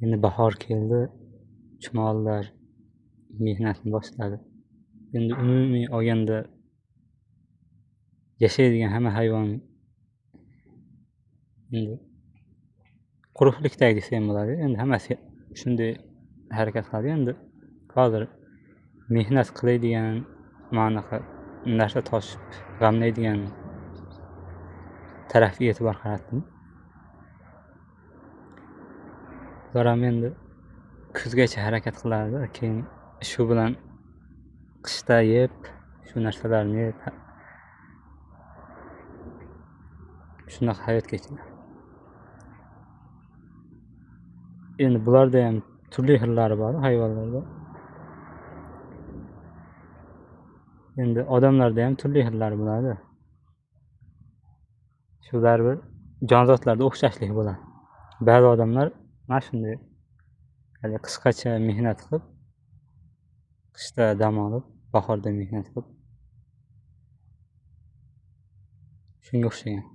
Endi bahor keldi, chumolilar mehnatni boshladi. Endi umumiy olganda yashaydigan hamma hayvon endi quruqlikdagi desa ham bo'ladi. Endi hammasi shunday harakat qiladi. Endi hozir mehnat qiladigan, mana bunaqa narsa toshib g'amlaydigan tarafga e'tibor qaratdim. Ular ham endi kuzgacha harakat qiladi, keyin shu bilan qishda yeb, shu narsalarni yeb shunaqa hayot kechiradi. Endi bularda ham turli xillari bor hayvonlarda. Endi odamlarda ham turli xillari bo'ladi. Shu baribir jonzotlarda o'xshashlik bo'ladi. Ba'zi odamlar mana shunday hali qishgacha mehnat qilib, qishda dam olib, bahorda mehnat qilib shunga o'xshagan.